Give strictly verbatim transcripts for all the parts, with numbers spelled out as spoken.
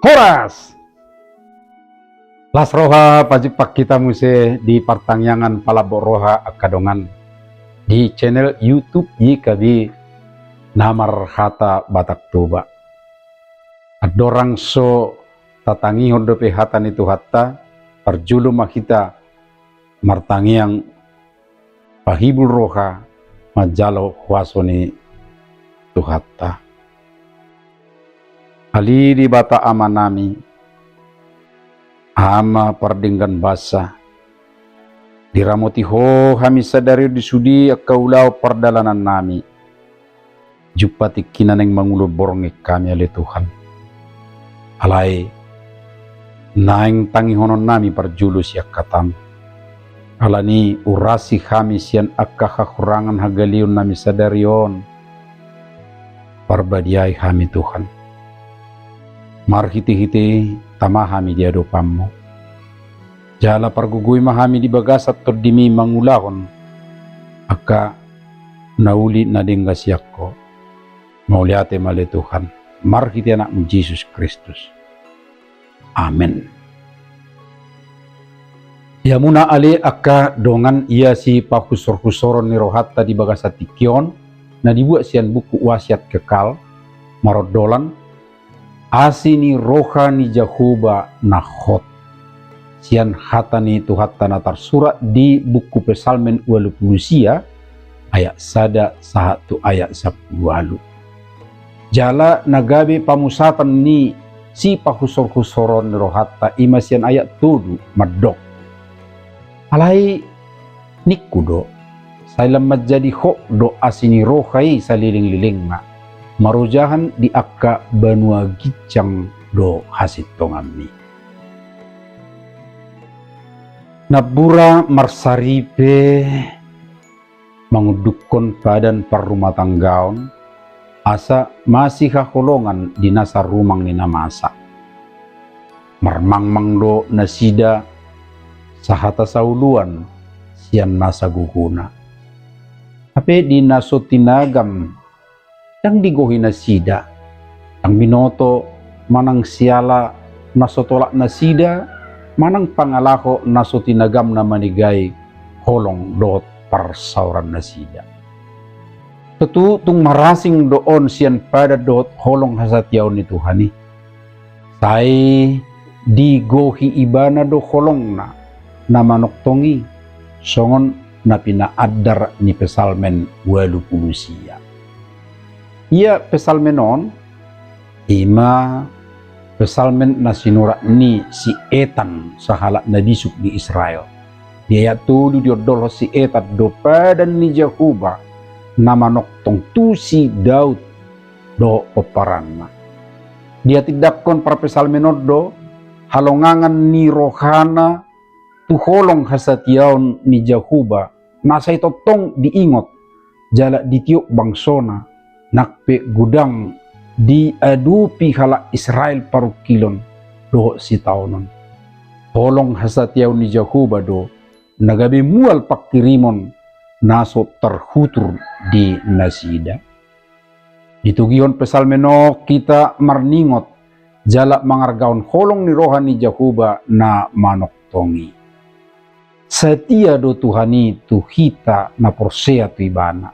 Horas! Las roha pajumpang hita muse di partangiangan palambok roha angka dongan di channel YouTube Y K B na marhata Batak Toba. Andorang so tatangihon dope hata ni Tuhanta, parjolo ma hita martangiang pahibul roha manjalo huaso ni Tuhanta. Ale Debata Amanami, Ama pardenggan basa, diramoti Ho hami sadari on di sude angka ulaon pardalanannami. Jumpang tingki na naeng mangulahon borngin hami ale Tuhan. Alai naeng tangihononnami parjolo sian hataM. Alani urasi hami sian angka hahurangan hagaleonnami sadari on. Parbadiai hami Tuhan. Marhitehite tama hami di adopanMu. Jala pargogoi ma hami di bagasan TondiMi mangulahon angka na uli na denggan sian Ho. Mauliate ma ale Tuhan, marhite AnakMu Jesus Kristus. Amen. Ia muna ale angka dongan, ia sipahusorhusoron ni rohanta di bagasan tingki on, na dibuat sian buku Wasiat Kekal, marondolan, Asi ni roha ni Jahowa na hot. Sian hata ni Tuhanta na tarsurat di buku Psalmen ualu pulu sia, ayat sada sahat tu ayat sampulu ualu. Jala na gabe pamusatan ni sipahusorhusoron ni rohanta i ma sian ayat tolu mandok. Alai ningku do, sai lam manjadi hot do asi ni roha i salelenglelengna, marojahan di angka banua ginjang do hasintonganmi. Nampuna marsaripe mangundukhon padan parrumatanggaon, asa masihaholongan di nasa rumang ni na masa. Marmangmang do nasida sahata saoloan sian nasa gogona. Hape di na so tinagam ndang digohi nasida, ndang binoto manang siala na so tolap nasida, manang pangalaho na so tinagamna manegai holong dohot parsaoran nasida. Tontu tung marasing do on sian padan dohot holong hasatiaon ni Tuhan i. Sai digohi ibana do holongna na manongtong i, songon na pinaandar ni Psalmen ualu pulu sia. Ia Psalmen on, i ma Psalmen na sinurat ni si Etan, sahalak na bisuk di Israel. Di ayat tolu diondolhon si Etan do padan ni Jahowa na manongtong tu si Daud dohot pomparanna. Dihatindanghon parpsalmen on do halongangan ni rohana tu holong hasatiaon ni Jahowa na sai tongtong diingot jala ditiop bangsona, nang pe godang diadopi halak Israel parungkilon dohot sitaonon. Holong hasatiaon ni Jahowa do na gabe mual pangkirimon na so tarhutur di nasida. Ditogihon Psalmen on hita marningot jala mangargahon holong ni roha ni Jahowa na manongtong i. Satia do Tuhan i tu hita na porsea tu Ibana.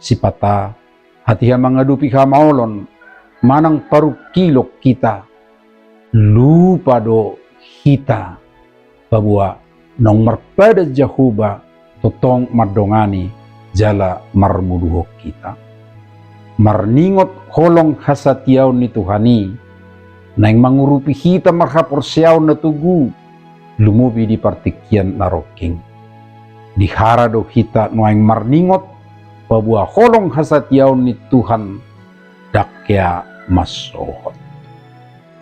Sipata hatiha mangadopi hamaolon manang parungkilon hita, lupa do hita paboa naung marpadan Jahowa tongtong mandongani jala marmuduhon hita. Marningot holong hasatiaon ni Tuhan i naeng mangurupi hita marhaporseaon na togu, lumobi di partingkian na rongking. Dihara do hita nuaeng marningot paboa holong hasatiaon ni Tuhan ndang hea mansohot.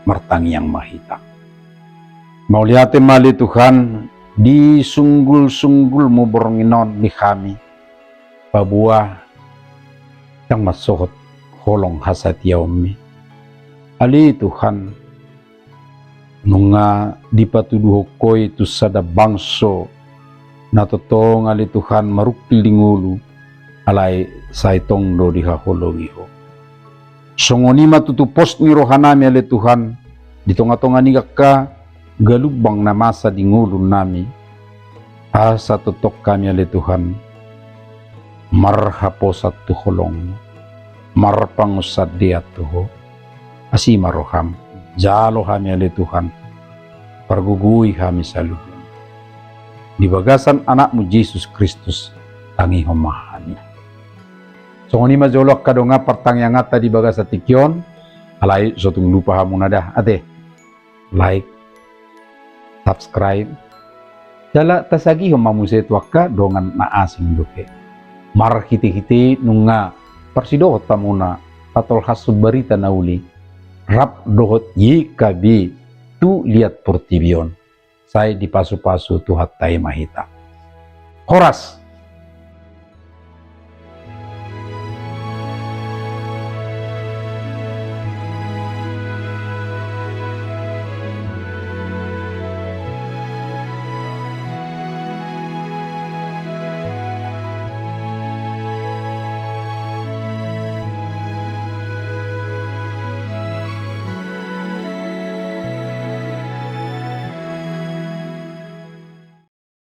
Martangiang ma hita. Mauliate ma ale Tuhan, disunggulsunggulMu borngin on di hami, paboa ndang mansohot holong hasatiaonMi. Ale Tuhan, nunga dipatuduhon Ho i tu sada bangso na tongtong ale Tuhan marungkil di ngolu, alai sai tong do dihaholongi Ho. Songon i ma tutu pos ni rohanami ale Tuhan, di tonga-tonga ni angka galumbang na masa di ngolunami, asa tongtong hami ale Tuhan marhaposan tu holong, marpangunsandean tu Ho. Asi ma roham, jalo hami ale Tuhan, pargogoi hami saluhutna. Di bagasan Anakmu Jesus Kristus, tangihon ma hami. Songon i ma jolo angka dongan partangianganta di bagasan tingki on. Alai so tung lupa hamuna da, ate, like, subscribe, jala tasagihon ma muse tu angka dongan na asing dope. Marhite-hite nunga parsidohot hamuna patolhashon barita na uli rap dohot Y K B tu liat portibi on. Sai dipasu-pasu Tuhanta i ma hita. Horas.